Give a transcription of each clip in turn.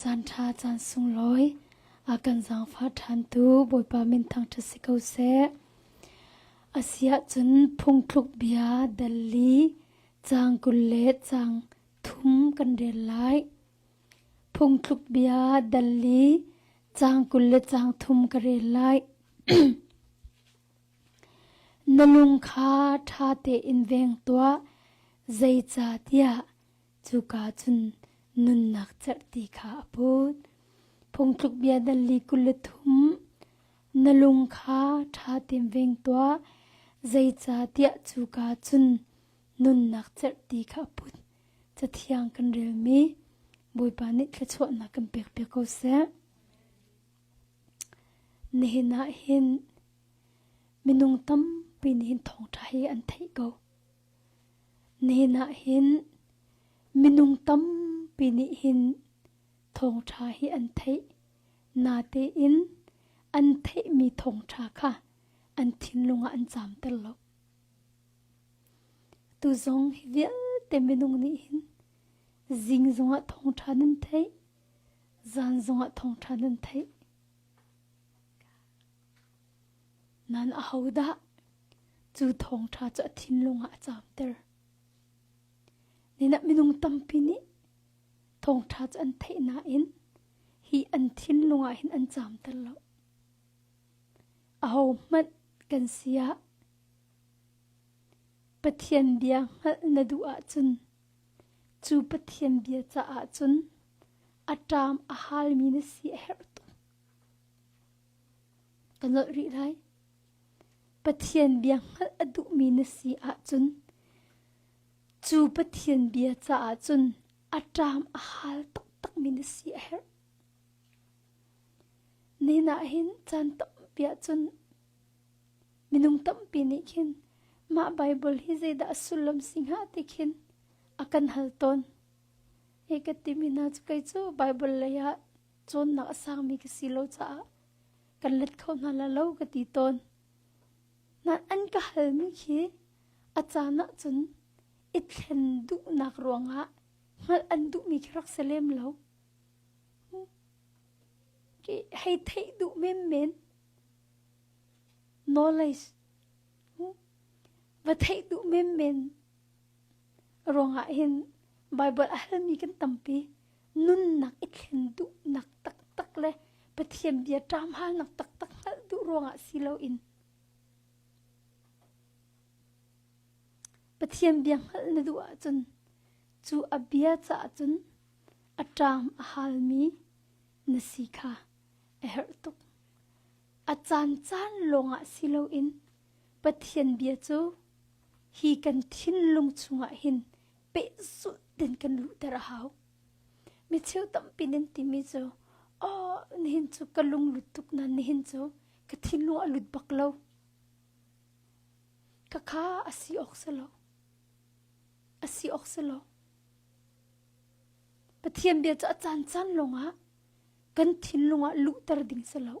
Caan ṭha caan sunglawi a kan zaangfah ṭhantu Bawipa min thangṭhat si ko seh. A si ahcun phungthluk bia dal li caang 20 le caang thum kan rel lai. Phungthluk bia dal li caang 20 le caang thum ka rel lai. Na lung kha ṭha tein veng tuah, zeicahtiah Cuka cun nunnak cerhti kha a put. Phungthluk bia dal li 23 Na lung kha ṭha tein veng tuah, zeicahtiah cuka cun nunnak cerhti kha a put. Cathiang kan relmi Bawipa nih thluachuahnak kan pekpiak ko seh. Nihin ah hin minung tampi nih hin thawngṭha hi an theih ko. Nihin ah hin minung tampi nih hin thawngṭha hi an theih. Natein an theihmi thawngṭha kha an thinlung ah an caamter lo. Tu zong hi vialte minung nih hin zing zongah thawngṭha nan theih, zan zongah thawngṭha nan theih. Nan ahodah Cu thawngṭha cu a thinlung ah a caamter. Ninah minung tampi nih thawngṭha cu an theih nain hi an thinlung ah hin an caamter lo. Ahohmanh kan si ah Pathian bia hngalh na duh ahcun cu Pathian bia caah cun a ṭam a halmi na si a herh tuk. Ka nolh rih lai. Pathian bia hngalh a duhmi na si ahcun cu Pathian bia caah cun a ṭam a hal taktakmi na si a herh. Nihin ah hin caan tampi ahcun minung tampi nih khin mah Baibal hi zeidah a sullam si hnga ti khin a kan hal tawn. Hi ka timi hna cu kei cu Baibal lei ah cawnnak a sangmi ka si lo caah kan let kho hna la lo ka ti tawn. Nain an ka halmi khi a caan ahcun i thlen duhnak ruangah hngalh an duhmi khi rak si lem lo. Hei theih duh menmen knowledge va theih duh menmen ruangah hin Bible a halmi kan tampi. Nunnak i thlen duhnak taktak le Pathian bia ṭamhalnak taktak hngalh duh ruangah si loin Pathian bia hngalh na duh ahcun cu a bia caah cun a ṭam a halmi na si kha a herh tuk. A caancaan lawngah si loin Pathian bia cu hi kan thinlung chungah hin pehzulh ten kan luhter a hau. Mi cheu tampi nan timi cu oh nihin cu ka lung lut tuk na nihin cu ka thinlung a lut bak lo. Ka kha a si awk si lo. A si awk si lo. Pathian bia cu a caan caan lawngah kan thinlung ah luhter ding si lo.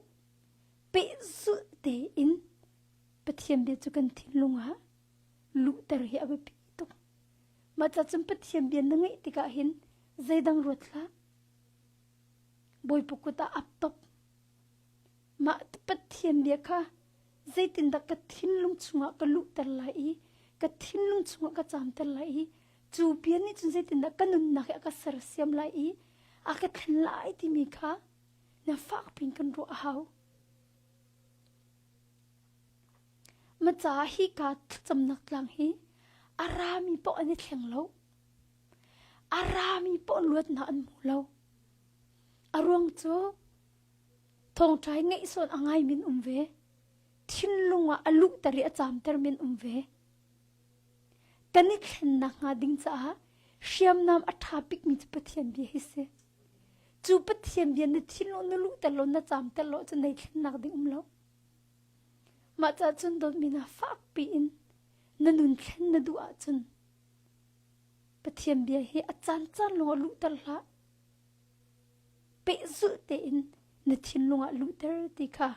Pehzulh tein Pathian bia cu kan thinlung ah luhter hi a biapi tuk. Mah ca cun Pathian bia na ngeih tikah hin zeidang ruat hlah. Bawipa kut ah ap top. Mah Pathian bia kha zeitindah ka thinlung chungah ka luhter lai i ka thinlung chungah ka caamter lai i cu bia nih cun zeitindah ka nunnak hi a ka sersiam lai i a ka thlen lai timi kha na fak pin kan ruah a hau. Ma caah hika thlacamnak tlang hi a rami paoh an i thleng lo. A rami paoh luatnak an hmu lo. A ruang cu thawngṭha hi ngaihsawn a ngai min um ve. Thinlung ah a luhter i a caamter min um ve. Kan i thlennak hnga ding caah hriamnam a ṭha bikmi cu Pathian bia hi si. Cu Pathian bia na thinlung na luhter lo, na caamter lo cu nei thlennak ding um lo. Mah ca cun dawtmi hna fakpi in na nun thlen na duh ahcun Pathian bia hi a caancaan lawng ah luhter hlah. Pehzulh tein na thinlung ah luhter ti kha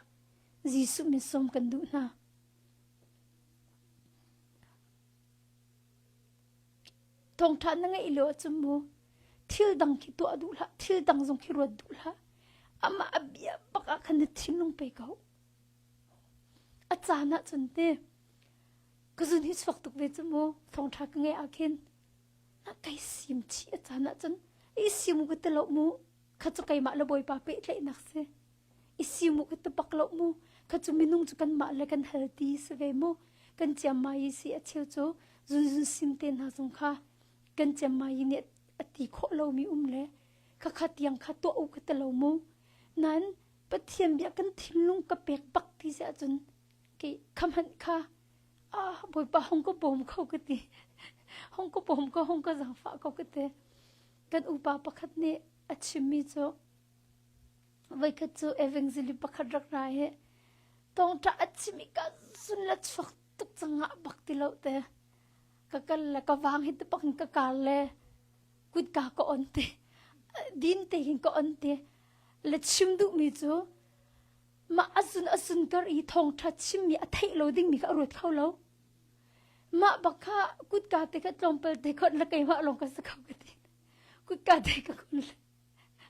Jesuh min sawm kan duh hna. Thawngṭha na ngeih lio ahcun mu. Thil dang khi tuah duh hlah, thil dang zong khi ruat duh hlah. Amah a bia bak ah khan na thinlung pe ko. A caan ah cun te ka zun hi chuak tuk ve cu mu thawngṭha ka ngeih ah khin na kai sim chih a caan ah cun i sim ka ti lo mu kha cu keimah le Bawipa pehtlaihnak si. I simu ka ti bak lo mu. Kha cu minung cu kanmah le kan hal ti si ve mu. Kan ciammai si a cheu cu zunzun sim te hna zong kha kan ciammai nih a ti khawh lomi um le kha kha tiang kha tuah u ka ti lo mu. Nain Pathian bia kan thinlung ka pek bak ti si ahcun kei kha hmanh kha ah Bawipa hong ka bawm kho ka ti. Hong ka bawm ko hong ka zaangfah ko ka ti. Kan upa pakhat nih a chimmi cu Voikhat cu evangeli pakhat rak ra i tawngṭah a chim i ka zun le chuak tuk cang ah bak ti lo te. Ka kal le ka vang hi te bak in ka kar le kutka ka on te. Din te hin ka on te. Le chim duhmi cu mah a zun a zun kar i thawngṭha chimmi a theih lo dingmi kha a ruat kho lo. Mah bak kha kutka te kha tlawmpal te khon le keimah lawng ka si kho ka ti. Kutka te ka khon le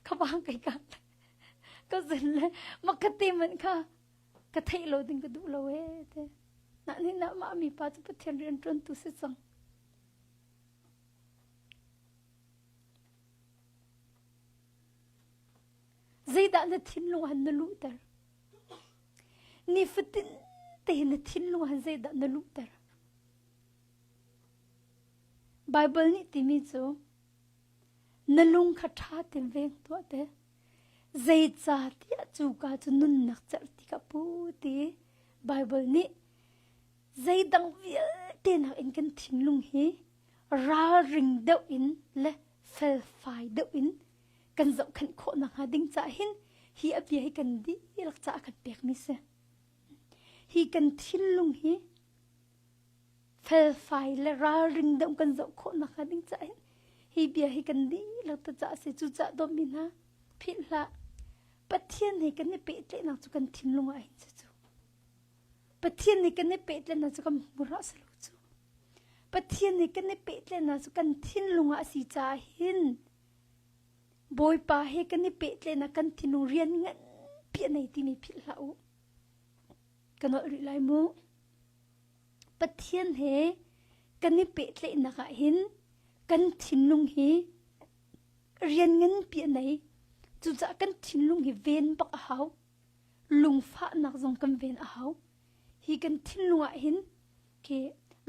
ka bang kai ka ka zin le makati man kha ka theih lo ding ka duh lo e te na ni na ma mi pa chu pathian rian tuan tu si cang zeidah na thinlung han na luhter ni fatin te na thinlung han zeidah na luhter Bible nih timi cu Na lung kha ṭha tein veng tuah te. Zeicahtiah cuka cu nunnak cerhti ka pu ti Baibal nih zeidang vialte nakin kan thinlung hi ralring deuh in le felfai deuh in kan zohkhenh khawh nakhnga ding caah hin hi a bia hi kan dihlak caah kan pekmi si. Hi kan thinlung hi felfai le ralring deuh kan zoh khawh nakhnga ding caah hin hi bia hi kan dihlak ta caah a si. Cucaah dawtmi hna, philh hlah. Pathian he kan i pehtlaihnak cu kan thinlung ah hin si cu. Pathian he kan i pehtlaihnak cu kan hmur ah si lo cu. Pathian he kan i pehtlaihnak cu kan thinlung ah a si caah hin Bawipa he kan i pehtlaihnak kan thinlung rian nganpi a nei timi philh hlah u. Ka nolh rih lai mu. Pathian he kan i pehtlaihnak ah hin kan thinlung hi rian nganpi a nei. Cucaah kan thinlung hi ven bak a hau. Lungfahnak zong kan ven a hau. Hi kan thinlung ah hin khi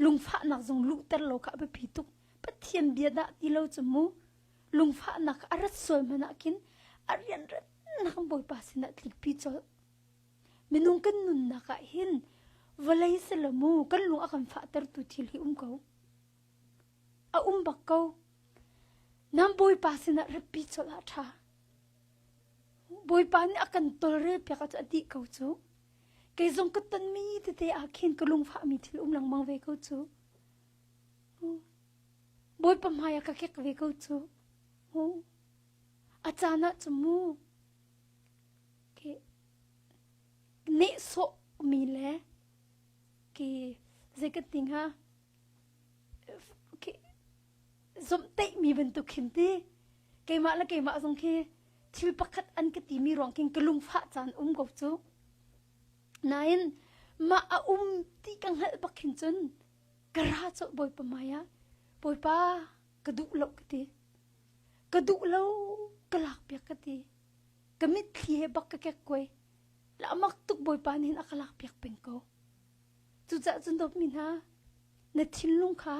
lungfahnak zong luhter lo kha a biapi tuk. Pathian bia dah ti lo cu mu lungfahnak a rat sual hmanh ah khin a rianrannak Bawipa sinah tlikpi colh. Minung kan nunnak ah hin vawlei si lo mu kan lung a kan fahtertu thil hi um ko. A um bak ko. Nan Bawipa sinah ratpi colh ah ṭha. Bawipa nih a kan tolrel piak ah cu a dih ko cu. Kei zong ka tonmi tete ah khin ka lungfahmi thil um lengmang ve ko cu. Bawipa hmai ah ka kek ve ko cu. A caan ah cu mu nehsawhmi le ki zei kan ti hnga zomhtaihmi bantuk khin ti keimah le keimah zong khi thil pakhat an ka timi ruang khin ka lungfah caan um ko cu nain mah a um ti ka hngalh bak khin cun ka ra colh bawipa hmai ah bawipa ka duh lo ka ti ka duh lo ka lak piak ka ti ka mitthli he bak ka kekkuai la mak tuk bawipa nih hin a ka lak piak peng ko cucaah cun dawtmi hna na thinlung kha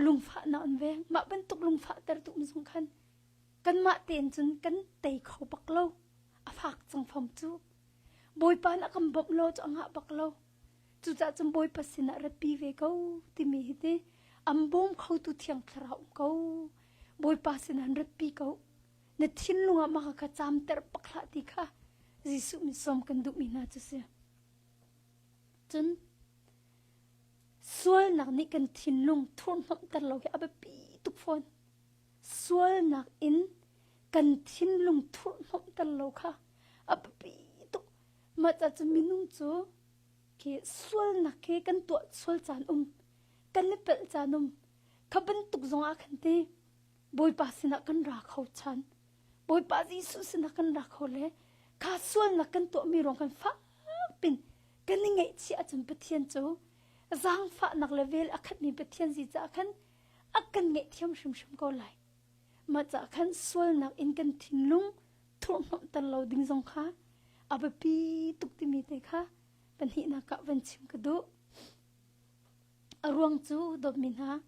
lungfahnak an veng mah bantuk lungfah ter tu um zong khan kanmah tein cun kan tei kho bak lo a fak cang fam cu bawipa na kan bawmh lo cu a ngah bak lo cucaah cun bawipa sinah ratpi ve ko timi hi ti an bawm khotu thiang thlarau um ko bawipa sinah an ratpi ko na thinlung ah mah kha caamter bak hlah ti kha Jesuh min sawm kan duhmi hna cu si. Cun sualnak nih kan thinlung thurhnomhter lo hi a biapi tuk fawn. Sualnak in kan thinlung thurhnomhter lo kha a biapi tuk. Mah ca cu minung cu khi sualnak khi kan tuah sual caan um, kan i pelh caan um, kha bantuk zong ah khan ti. Bawipa sinah kan ra kho chan. Bawipa Jesuh sinah kan ra kho le kha sualnak kan tuahmi ruang kan fak pin kan i ngaihchih ahcun Pathian cu zaangfahnak le vel a khatmi Pathian zi caah khan a kan ngaihthiam hrimhrim ko lai. Mah caah khan sualnak in kan thinlung thurhhnawmhter lo ding zong kha a biapi tuk timi te kha pahnihnak ah van chim ka duh. A ruang cu dawtmi hna,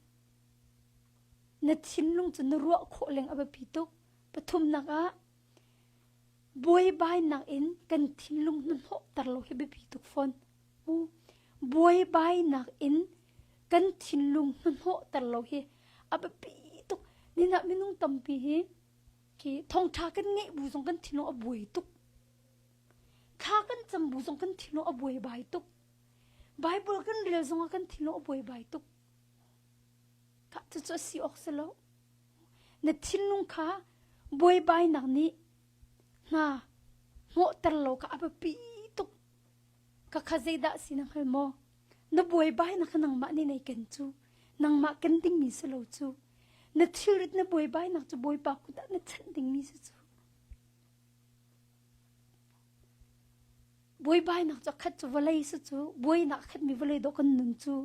na thinlung cu na ruah khawh leng a biapi tuk. Pathumnak ah buaibainak in kan thinlung na hnawhter lo hi biapi tuk fawn. Mu buaibainak in kan thinlung na hnawhter lo hi a biapi tuk. Ninah minung tampi hi khi thawngṭha kan ngeih bu zong kan thinlung a buai tuk. Thla kan cam bu zong kan thinlung a buaibai tuk. Bible kan rel zong ah kan thinlung a buaibai tuk. Kha cucu a si awk si lo. Na thinlung kha buaibainak nih hna hnawhter lo kha a biapi tuk. Ka kha zeidah si na hngal maw? Na buaibainak kha nangmah nih nei ken cu. Nangmah ken dingmi si lo cu. Na thilrit na buaibainak cu Bawipa kut ah na chanh dingmi si cu. Buaibainak cu a khat cu vawlei si cu buainak a khatmi vawlei dawh kan nun cu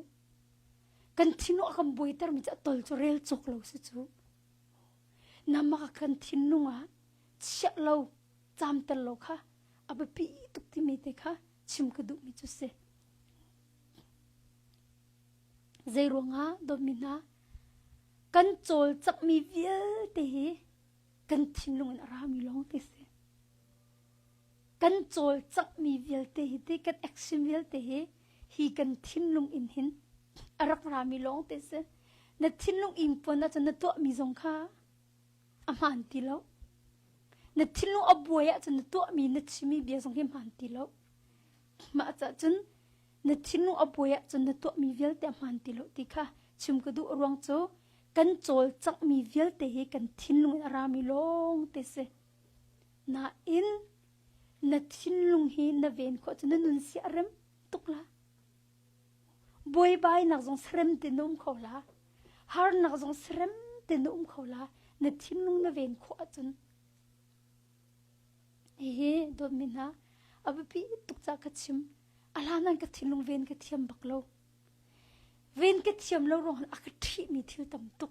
kan thinlung a kan buaitermi cu a tol cu rel cawk lo si cu. Namah kan thinlung ah chiah lo caamter lo kha a biapi tuk timi te kha chim ka duhmi cu si. Zei ruangah dawtmi hna kan cawlcanghmi vialte hi kan thinlung in a rami lawng te si. Kan cawlcanghmi vialte hi ti kan action vialte hi hi kan thinlung in hin a rak rami lawng te si. Na thinlung in puan ahcun na tuahmi zong kha a hmaan ti lo. Na thinlung a buai ahcun na tuahmi na chimmi bia zong hi hmaan ti lo. Mah cah cun na thinlung a buai ahcun na tuahmi vialte a hmaan ti lo ti kha chim ka duh ruang cu kan cawlcanghmi vialte hi kan thinlung in a rami lawng te si. Nain na thinlung hi na ven khawh cu na nun si a rem tuk la. Buaibainak zong serem te na um kho la. Harnak zong serem te na um kho la. Na thinlung na ven khawh ahcun Hihi dawtmi hna, a biapi tuk ca ka chim. A hlan an ka thinlung ven ka thiam bak lo. Ven ka thiam lo ruang a ka ṭhihmi thil tam tuk.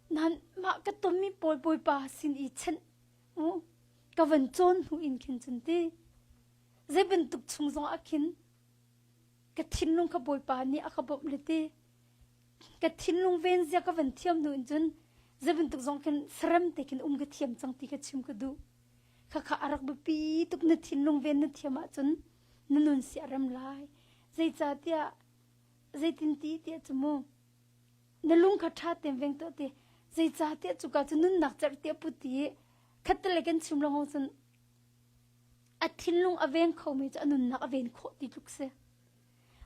Nan mah ka tonmi pawl bawipa sin i chenh u ka van cawn hnu in khin cun ti. Zei bantuk chung zong ah khin ka thinlung kha bawipa nih a ka bawmh le ti. Ka thinlung ven zia ka van thiam hnu in cun zei bantuk zong khin sarem te khin um ka thiam cang ti ka chim ka duh. Khakha a rak biapi tuk na thinlung ven na thiam ahcun na nun si a rem lai. Zeicahtiah zeitinti tiah cu mu na lung kha ṭha tein veng tuah ti zeicahtiah cuka cu nunnak cerh ti a put i khattale kan chim lengmang cun a thinlung a veng khomi cu a nunnak a ven khawh ti tluk si.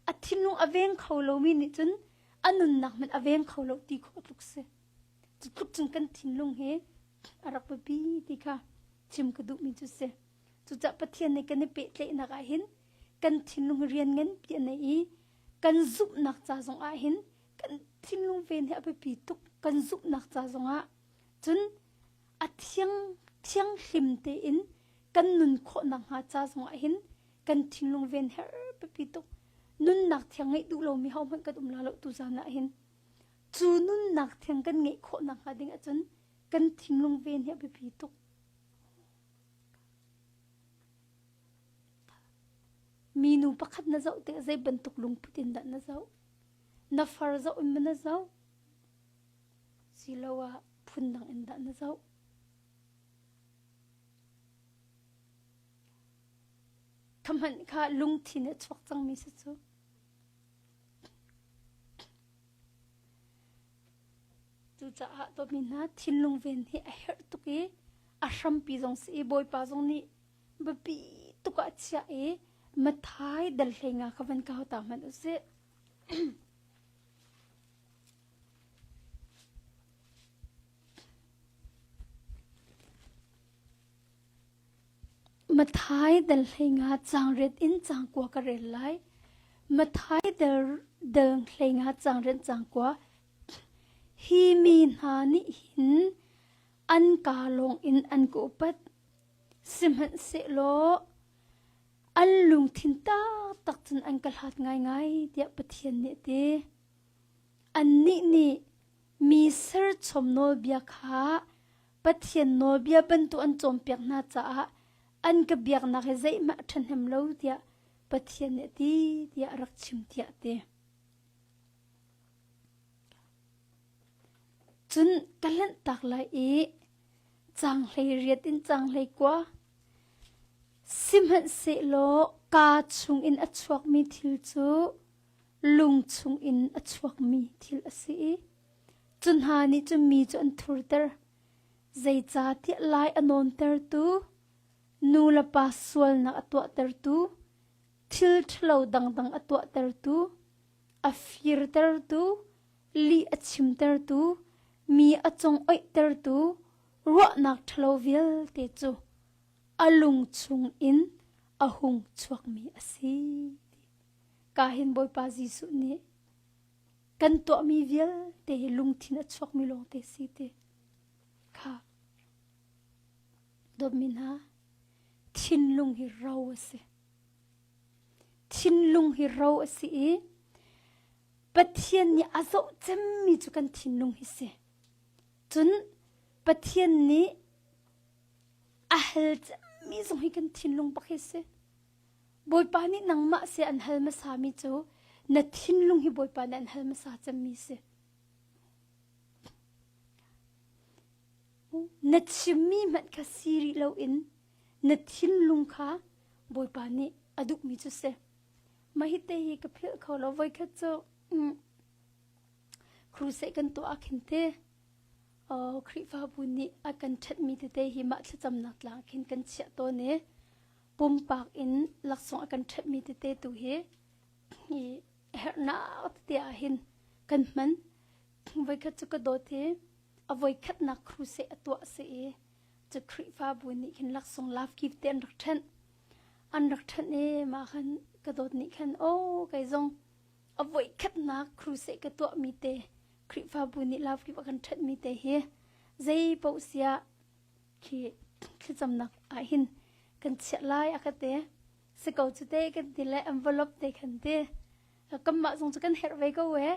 A thinlung a veng kho lomi nih cun a nunnak hmanh a veng kho lo ti khawh tluk si. Cu tluk cun kan thinlung hi a rak biapi ti kha chim ka duhmi cu si. Cucaah Pathian nih kan i pehtlaihnak ah hin kan thinlung rian nganpi a nei i kan zumhnak ca zong ah hin kan thinlung ven hi a biapi tuk kan zumhnak ca zong ah cun a thiang thianghlim tein kan nun khawh nakhnga ca zong ah hin kan thinlung ven her biapi tuk nunnak thiang ngeih duh lomi hohmanh kan um la lo tu zan ah hin cu nunnak thiang kan ngeih khawh nakhnga ding ahcun kan thinlung ven hi a biapi tuk Minu pakhat na zoh tikah zei bantuk lungput in dah na zoh? Na far zoh in maw na zoh? Siloah phundang in dah na zoh? Kha hmanh kha lungthin a chuak cangmi si cu. Cucaah dawtmi hna thinlung ven hi a herh tuk i a hrampi zong si i Bawipa zong nih biapi tuk ah a chiah i Matthai dal hlei nga kha van kau ta hmanh u sih. Matthai dal hlei nga caang riat in caang kua ka rel lai. Matthai dal, dal hlei nga caang riat caang kua. Hi mi hna nih hin an kaa lawng in an ka upat, sihmanhsehlaw an lungthin taktak cun an ka hlat ngaingai, tiah Pathian nih a ti. Annih nih mi serchom nawlbia kha Pathian nawlbia bantuk an cawnpiak hna caah an ka biaknak hi zeihmanh a ṭhahnem lo tiah Pathian nih a ti tiah a rak chim tiah a ti. Cun ka lanhtak lai i caanghlei riat in caanghlei kua. Sihmanhsehlaw kaa chungin a chuakmi thil cu lung chungin a chuakmi thil a si i cu hna nih cun mi cu an thurter. Zeicahtiah lai a nawntertu, nu le pa sualnak a tuahtertu, thil ṭhalo dangdang a tuahtertu, a firtertu, lih a chimtertu, mi a congoihtertu, ruahnak ṭhalo vialte cu a lung chungin a hung chuakmi a si. Ka hin Bawipa Jesuh nih kan tuahmi vialte hi lungthin a chuakmi lawngte si ti kha dawtmi hna thinlung hi ro a si. Thinlung hi ro a si i Pathian nih a zoh cemmi cu kan thinlung hi si. Cun Pathian nih a hal cemmi zong hi kan thinlung bak hi si. Bawipa nih nangmah si an hal hmasami cu na thinlung hi Bawipa nih an hal hmasa cemmi si. Na chimmi hmanh kha si rih loin na thinlung kha Bawipa nih a duhmi cu si. Mah hi te hi ka philh kho lo. Voikhat cu mm, crusade kan tuah ah khin te Khrihfabu nih a kan ṭhenhmi tete hi mah thlacamnak tlang khin kan chiah tawn i pumpak in laksawng a kan ṭhenhmi tete tu hi hi herhnak tete ah hin kan hman. Voikhat cu ka dawt i a voikhatnak crusade a tuah si i cu Khrihfabu nih khin laksawng love gift te an rak ṭhenh. An rak ṭhenh i mah khan ka dawt nih khan aw kei zong a voikhatnak crusade ka tuahmi te Khrihfabu nih love gift a kan ṭhenhmi te hi zei paoh siah khi thlacamnak ah hin kan chiah lai a ka ti. Si ko cu te kan ti le envelope te khan ti. Kanmah zong cu kan herh ve ko e.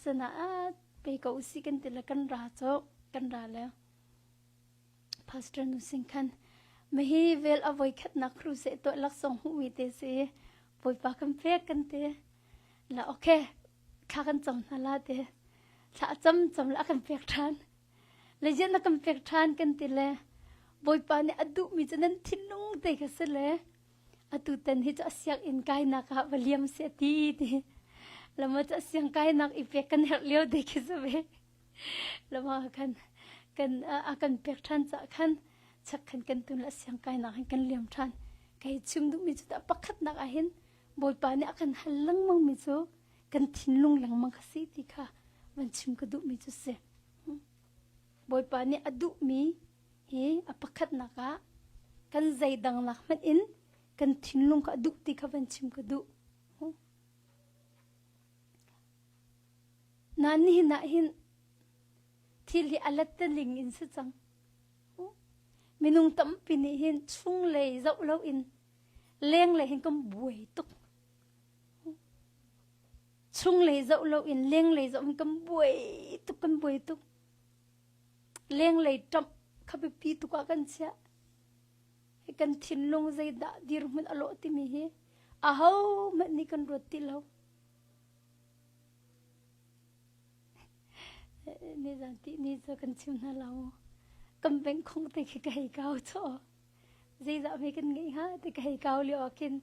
Sana ah pe ko usih kan ti le kan ra cu kan ra le Pastor nu sin khan mahi vel a voi khatnak crusade tuah laksawng hmuhmi te si Bawipa kan pek kan ti la okay thla kan cam hna la ti thla cam cam la kan pek ṭhan le zian na kan pek ṭhan kan ti le Bawipa nih a duhmi cu nan thinlung te kha si le atu tan hi cu a sianginn kainak ah va liam se ti ti lama cu a siang kainak i pek kan herh lio te khi si ve lama khan kan a kan pek ṭhan ca khan chak khan kan tun la siang kainak hin kan liam ṭhan kai chim duhmi cu tah pakhatnak ah hin Bawipa nih a kan hal lengmang mi cu kan thinlung lengmang kha si ti kha van chim ka duhmi cu si. Bawipa nih a duhmi hi a pakhatnak ah kan zeidang lak hmanh in kan thinlung kha a duh ti kha van chim ka duh. Na nihin ah hin thil hi a letteling in si cang. Minung tampi nih hin chunglei zoh loin lenglei hin kan buai tuk. Chunglei zoh loin lenglei zoh hin kan buai tuk kan buai tuk. Lenglei ṭamh kha biapi tuk ah kan chiah. Hi kan thinlung zeidah dirhmun a lawh timi hi ahohmanh nih kan ruat ti lo. Nizan ti ni cu kan chim hna lo. Kan bengkhong te khi ka hei kau chaw. Zeizah hme kan ngeih hnga ti ka hei kau lio ah khin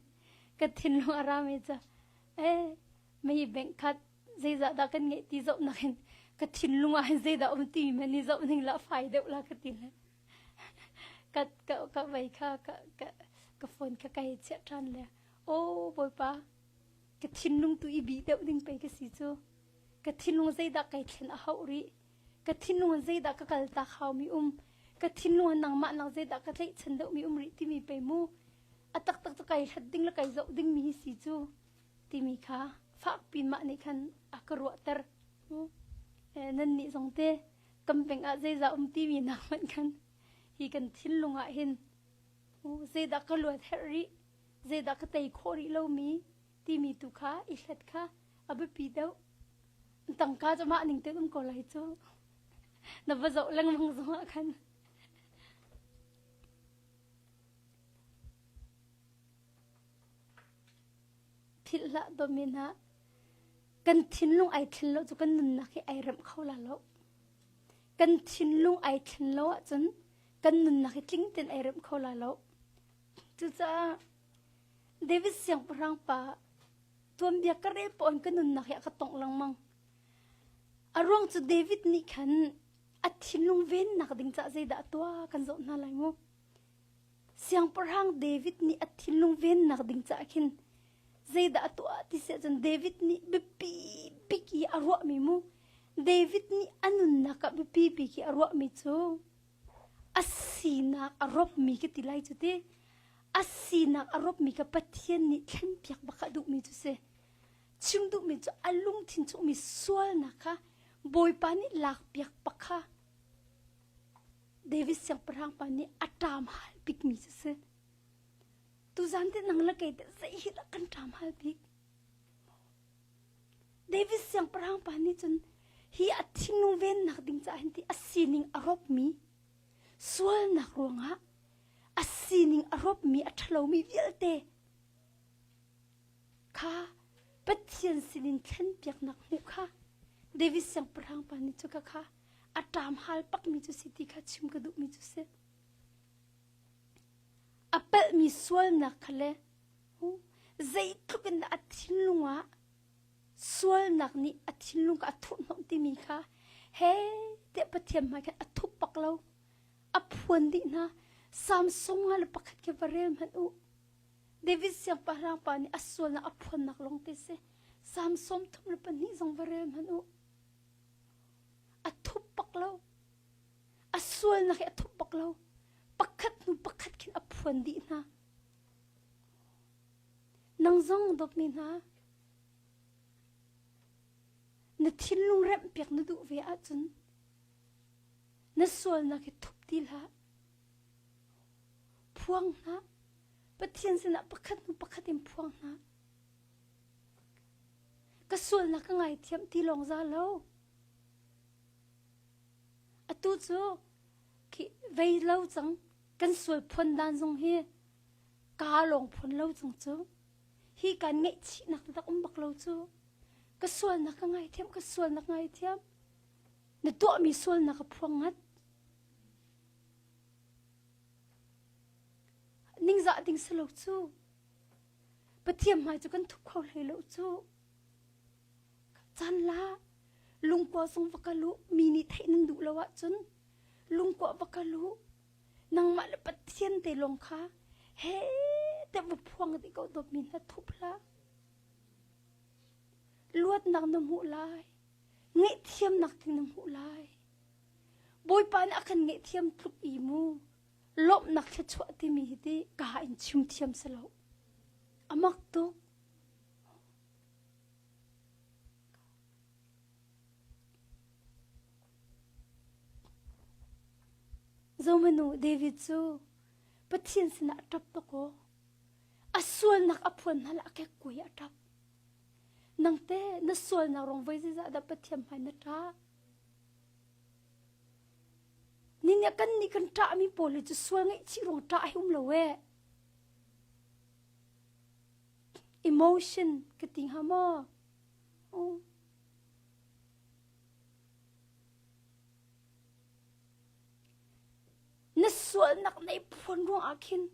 ka thinlung a rami cu eh mei bank khat zeizah dah kan ngeih ti zoh nak in ka thinlung ah hin zeidah um ti mi ni zoh ning la fai deuh la ka ti le ka ka ka vei kha ka ka ka phone kha ka hei chiah ṭhan le o bawipa ka thinlung tu i bih deuh ding pei ka si cu ka thinlung zeidah kai thlen a hauh rih ka thinlung ah zeidah ka kal tak haumi um ka thinlung ah nangmah nak zeidah ka tlaihchan deuhmi um rih timi pei mu a taktak cu kai hlat ding le kai zoh dingmi hi si cu timi kha fakpi mah nih khan a ka ruahter. Nan nih zong te kan peng ah zeizah um timi nak hmanh khan hi kan thinlung ah hin zeidah ka luat herh rih zeidah ka tei khawh rih lomi timi tu kha i hlet kha a biapi deuh. Tangka cu mah ning tein um ko lai cu. Na va zoh lengmang zong ah khan. Philh hlah dawmi hna kan thinlung ai thlen lo cu kan nunnak hi ai remh kho la lo. Kan thinlung ai thlen lo ahcun kan nunnak hi tling tein ai remh kho la lo. Cucaah David siangpahrang pa tuanbia ka rel pawn ka nunnak hi a ka tongh lengmang. A ruang cu David nih khan a thinlung vennak ding caah zeidah a tuah kan zoh hna lai mu. Siangpahrang David nih a thinlung vennak ding caah khin zeidah a tuah ti si ahcun David nih biapi bik i a ruahmi mu David nih a nunnak ah biapi bik i a ruahmi cu a sinak a ropmi ka ti lai cu ti a sinak a ropmi kha Pathian nih thlenpiak bak a duhmi cu si. Chim duhmi cu a lungthin chungmi sualnak kha Bawipa nih lakpiak bak kha David siangpahrang pa nih a ṭam hal bikmi cu si. Tuzan te nang le kei te zei hi dah kan ṭam hal bik? David siangpahrang pa nih cun hi a thinlung vennak ding caah hin ti a sining a ropmi sualnak ruangah a sining a ropmi a ṭhalomi vialte kha Pathian sinin thlenpiaknak hmuh kha David siangpahrang pa nih cu kha kha a ṭam hal pakmi cu si ti kha chim ka duhmi cu si. A palhmi sualnak kha le zeitluk in dah a thinlung ah sualnak nih a thinlung kha a thurhhnawmh timi kha he tiah Pathian hmai khan a thup bak lo. A phuan dih hna. Samsung nga le pakhat khi va rel hmanh u. David siangpahrang pa nih a sualnak a phuannak lawng te si. Salm 32 zong va rel hmanh u. A thup bak lo. A sualnak hi a thup bak lo. Pakhat hnu pakhat khin a phuan dih hna. Nang zong dawtmi hna, na thinlung remhpiak na duh ve ahcun na sualnak hi thup ti hlah. Phuang hna. Pathian sinah pakhat hnu pakhat in phuang hna. Ka sualnak ka ngaithiam ti lawng za lo. Atu cu khi vei lo cang kan sual phuan dan zong hi kaa lawng phuan lo cang cu. Hi kan ngaihchihnak taktak um bak lo cu. Ka sualnak ka ngaithiam, ka sualnak ngaithiam. Na tuahmi sualnak a phuang ngat. Ningzah ding si lo cu. Pathian hmai cu kan thup kho hlei lo cu. Caan la lungkua zong va kal u mi nih theih nan duh lo ahcun lungkua va kal u nangmah le Pathian te lawng kha he te va phuang dih ko dawtmi hna thup hlah luatnak na hmuh lai ngaihthiamnak ding na hmuh lai Bawipa nih a kan ngaihthiam tluk i mu lawmhnak thluachuah timi hi ti ka in chim thiam si lo a mak tuk Zomanu David cu Pathian sinah a ṭap tuk aw. A sualnak a phuan hna le a kekkuai a ṭap. Nang te na sualnak rong voi zeizah dah Pathian hmai na ṭah? Ni nih kan nih kan ṭahmi pawl hi cu sual ngaihchih ruang ṭah hi um lo ee. Emotion ka ti hnga maw? Oh. Na sualnak nei phuan ruangah khin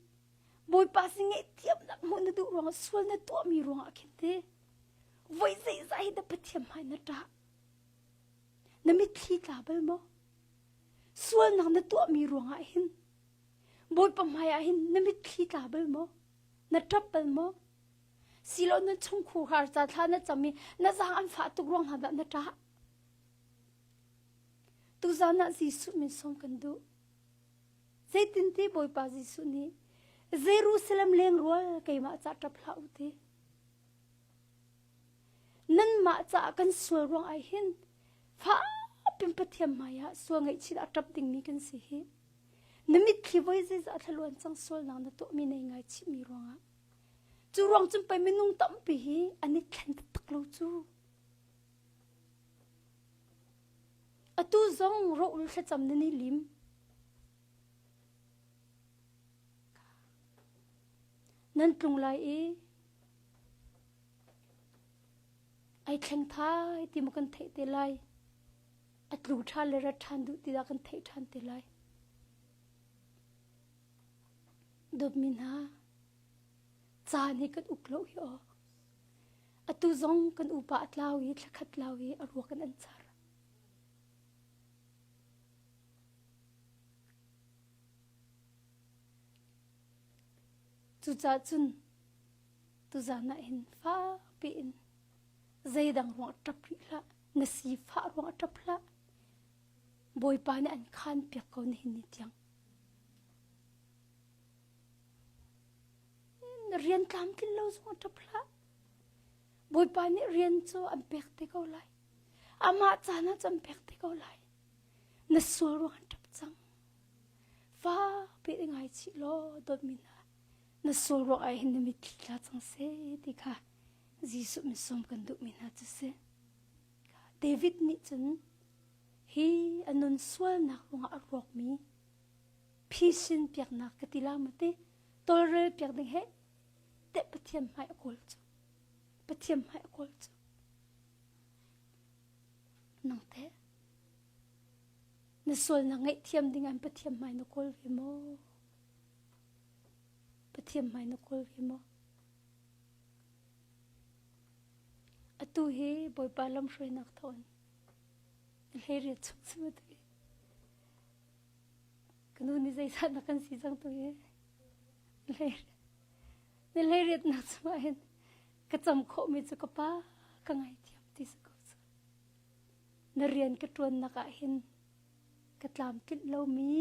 Bawipa sin ngaihthiamnak hmuh na duh ruangah sual na tuahmi ruangah khin te voi zeizah hi dah Pathian hmai na ṭah? Na mitthli tla bal maw? Sualnak na tuahmi ruangah hin Bawipa hmai ah hin na mitthli tla bal maw? Na ṭap bal maw? Silo na chungkhar ca thla na cam i na zaang an fah tuk ruang hna dah na ṭah? Tuzan ah Jesuh min sawm kan duh. Zeitinti Bawipa Jesuh nih Jerusalem leng rual keimah ca ṭap hlah u ti. Nanmah caah kan sual ruang ah hin fak pin Pathian hmai ah sual ngaihchih a ṭap dingmi kan si hi. Na mitthli voi zeizah thlaluan cang sualnak na tuahmi nei ngaichihmi ruangah. Cu ruang cun pei minung tampi hi an i thlen taktak lo cu. Atu zong rawh thlacam nan i lim. Nan tlung lai i ai thleng thai ti maw kan theih te lai. A tlu ṭhan le rat ṭhan duh ti dah kan theih ṭhan te lai. Dawtmi hna, caan hi kan uk lo hi aw. Atu zong kan upa a tlau i thlakhat tlau i a ruak in an char. Cucaah cun tuzan ah hin fakpi in zeidang ruang ah ṭap rih hlah, na sifah ruang ah ṭap hlah. Bawipa nih an khaan piak ko nihin ni tiang. Na rian tlamtlin lo zong ah ṭap hlah. Bawipa nih rian cu an pek te ko lai. Amah caan ah cun pek te ko lai. Na sual ruang an ṭap cang. Fakpi in ngaichih law dawtmi hna na sual ruang ah hin na mitthli tla cang seh ti kha Jesuh min sawm kan duhmi hna cu si. David nih cun hi a nun sualnak ruangah a rawkmi phisin piaknak ka ti la maw ti tawlrel piak ding he teh Pathian hmai a kawl cu Pathian hmai a kawl cu nang teh na sualnak ngaihthiam ding an Pathian hmai na kawl ve maw Pathian hmai na kawl ve maw atu hi Bawipa lamhruainak thawn hlei riat chung cu atu hi ka nu nih zeizat na kan si cang tu hi hlei na hlei riatnak chungah hin ka cam khawhmi cu ka pa ka ngaithiam ti si ko cu na rian ka ṭuannak ah hin ka tlamtlinh lomi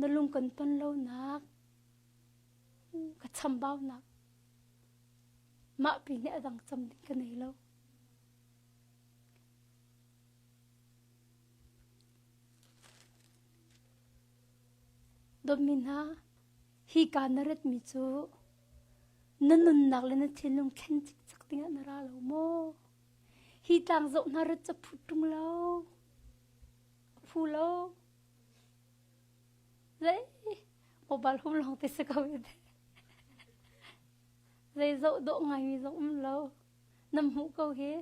na lung kan ton lonak ka chambaunak mah pi nih a dang cam ding ka nei lo Dawtmi hna, hi ka na ratmi cu na nunnak le na thinlung thlen cikcek dingah na ra lo maw? Hi tlang zoh hna rat cu phu ṭung lo. A phu lo. Zei mobile hum lawng te si ko i Zei zoh dawh ngaimi zong um lo. Na hmuh ko hi.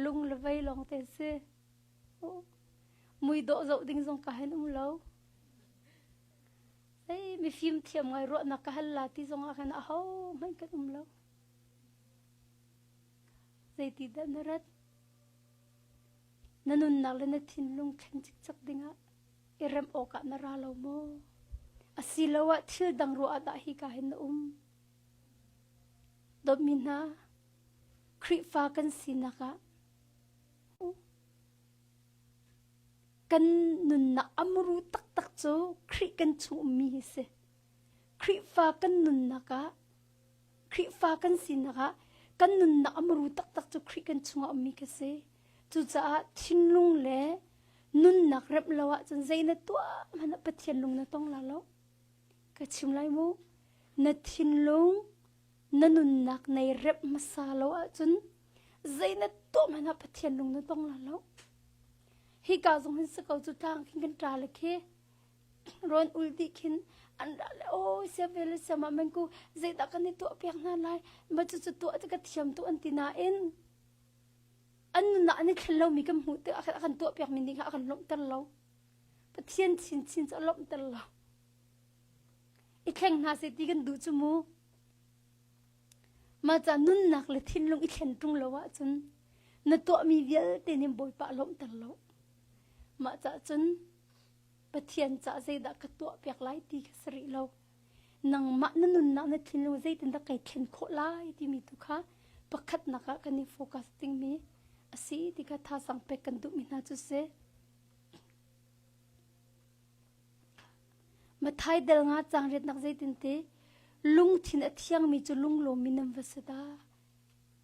Lung le vei lawng te si. Mui dawh zoh ding zong ka hen um lo. Ei mifim thiam ngai ruahnak ka hal la ti zong ah khan aho hmanh kan um lo. Zeiti dah na rat? Na nunnak le na thinlung thlen cikcek dingah i remh awkah na ra lo maw? Asiloah thil dang ruah ah dah hika hin na um? Dawtmi hna, Khrihfa kan sinak ah kan nunnak a muru taktak cu Khrih kan chung ummi hi si. Khrihfa kan nunnak ah Khrihfa kan sinak ah kan nunnak a muru taktak cu Khrih kan chungah ummi ka si. Cucaah thinlung le nunnak remh lo ahcun zei na tuah hmanh ah Pathian lung na tong la lo. Ka chim lai mu. Na thinlung na nunnak nei remh hmasa lo ahcun zei na tuah hmanh ah Pathian lung na tong la lo. Hika zong hin si ko cu tlang khin kan ṭa le khi rawn ul dih khin an ra le aw sia ve le sia ma men ku zeidah kan i tuah piak hna lai ma cu cu tuah cu ka thiam tu an ti nain an nunah an i thlen lomi kan hmuh tik ah kan tuah piak mi nih kha a kan lawmhter lo Pathian chinchin cu a lawmhter lo i thleng hna seh ti kan duh cu mu Mah ca nunnak le thinlung i thlen ṭung lo ahcun na tuahmi vialte nih Bawipa a lawmhter lo. Mah cah cun Pathian cah zeidah ka tuah piak lai ti kha si rih lo. Nangmah na nunnak na thinlung zeitindah kai thlen khawh lai timi tu kha pakhatnak ah kan i focus dingmi a si ti kha thazang pek kan duhmi hna cu si. Mathai del nga cang riatnak zeitin te lungthin a thiangmi cu lunglawmmi nan va si dah.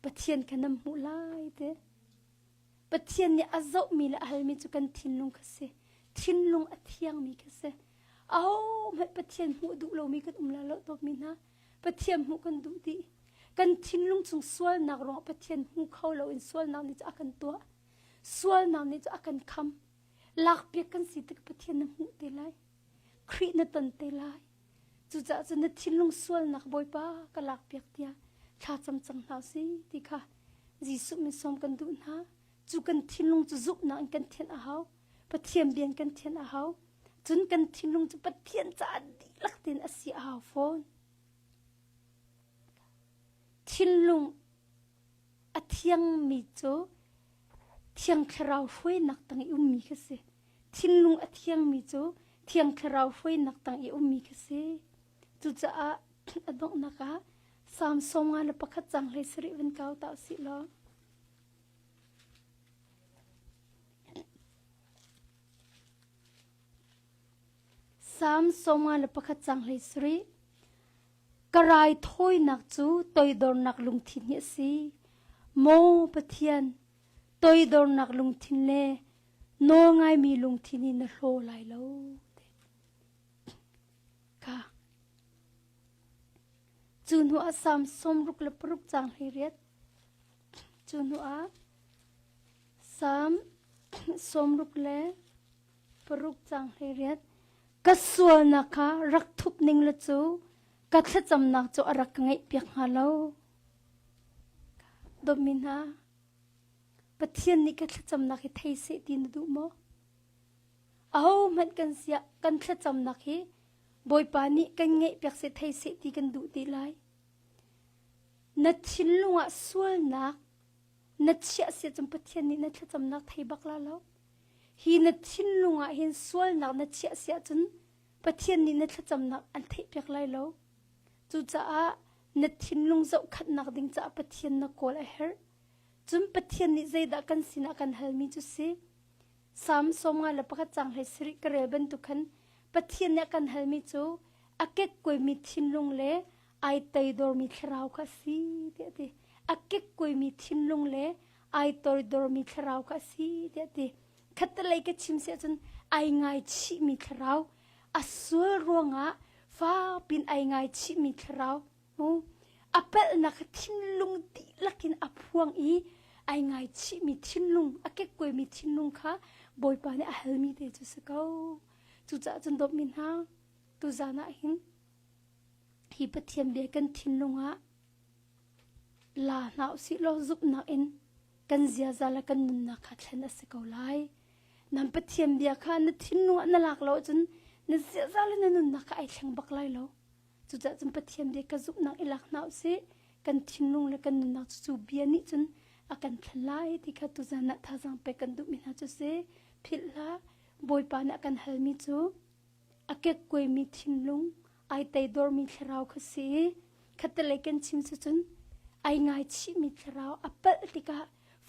Pathian kha nan hmuh lai te. Pathian nih a zohmi le a halmi cu kan thinlung kha si. Thinlung a thiangmi kha si. Ahohmanh Pathian hmuh duh lomi kan um la lo dawtmi hna. Pathian hmuh kan duh dih. Kan thinlung chung sualnak ruangah Pathian hmu kho loin sualnak nih cu a kan tuah. Sualnak nih cu a kan kham. Lakpiak kan si tik Pathian na hmuh te lai. Khrih na ton te lai. Cucaah cun na thinlung sualnak Bawipa ka lakpiak tiah thla cam cang hna si ti kha Jesuh min sawm kan duh hna. Cu kan thinlung cu zumhnak in kan thianh a hau. Pathian bian kan thianh a hau. Cun kan thinlung cu Pathian caah dihlak tein a si a hau fawn. Thinlung a thiangmi cu Thiang Thlarau hruainak tang i ummi kha si. Thinlung a thiangmi cu Thiang Thlarau hruainak tang i ummi kha si. Cucaah a donghnak ah Salm 51 cang hlei sarih van kau ta usih law. Salm 51 cang hlei sarih Ka raithawinak cu toidornak lungthin hi a si. Maw Pathian, toidornak lungthin le nawlngaimi lungthin hi na hlaw lai lo. Ka. Cu hnu ah Salm 66 caang 18. Cu hnu ah Salm 66 caang 18. Ka sualnak kha rak thup ning la cu ka thlacamnak cu a rak ka ngaihpiak hnga lo. Dawtmi hna, Pathian nih ka thlacamnak hi thei seh ti na duh maw? Ahohmanh kan siah kan thlacamnak hi Bawipa nih kan ngaihpiak seh thei seh ti kan duh ti lai. Na thinlung ah sualnak na chiah sia cun Pathian nih na thlacamnak thei bak la lo. Hi na thinlung ah hin sualnak na chiah sia cun Pathian nih na thlacamnak an theihpiak lai lo. Cucaah na thinlung zohkhanhnak ding caah Pathian na kawl a herh. Cun Pathian nih zeidah kan sinah kan halmi cu si? Salm 51 caang hlei sarih ka rel bantuk khan Pathian nih a kan halmi cu a kekkuaimi thinlung le ai toidormi thlarau kha a si tiah a ti. A kekkuaimi thinlung le ai toidormi thlarau kha a si tiah a ti. Khattelei ka chim si ahcun ai ngaichihmi thlarau, a sual ruangah fakpin ai ngaichihmi thlarau, mu a palhnak kha thinlung dihlak in a phuang i ai ngaichihmi thinlung, a kekkuaimi thinlung kha Bawipa nih a halmi te cu si ko. Cucaah cun dawtmi hna, tuzan ah hin hi Pathian bia kan thinlung ah la hna usih law zumhnak in kan ziaza le kan nunnak kha thlen a si ko lai. Nan Pathian bia kha na thinlung ah na lak lo ahcun na ziaza le na nunnak kha ai thleng bak lai lo. Cucaah cun Pathian bia ka zumhnak i lak hna usih. Kan thinlung le kan nunnak cu cu bia nih cun a kan thlen lai ti kha tuzan ah thazaang pek kan duhmi hna cu si. Philh hlah, Bawipa nih a kan halmi cu a kekkuaimi thinlung, ai teidormi thlarau kha si i khattelei kan chim cu cun ai ngaichihmi thlarau a palh tikah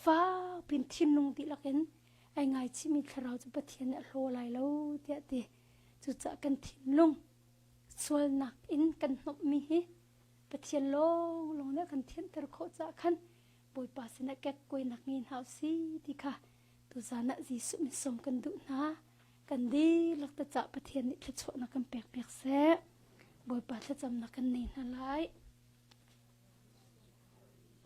fakpin thinlung dihlak in ai ngaichihmi thlarau cu Pathian nih a hlaw lai lo tiah ti. Cucaah kan thinlung sualnak in kan hnawmhmi hi Pathian lawnglawng nih a kan thianter khawh caah khan Bawipa sinah kekkuainak ngei hna usih ti kha tuzan ah Jesuh min sawm kan duh hna. Kan dihlak te cah Pathian nih thluachuahnak kan pek piak seh. Bawipa thlacamnak kan nei hna lai.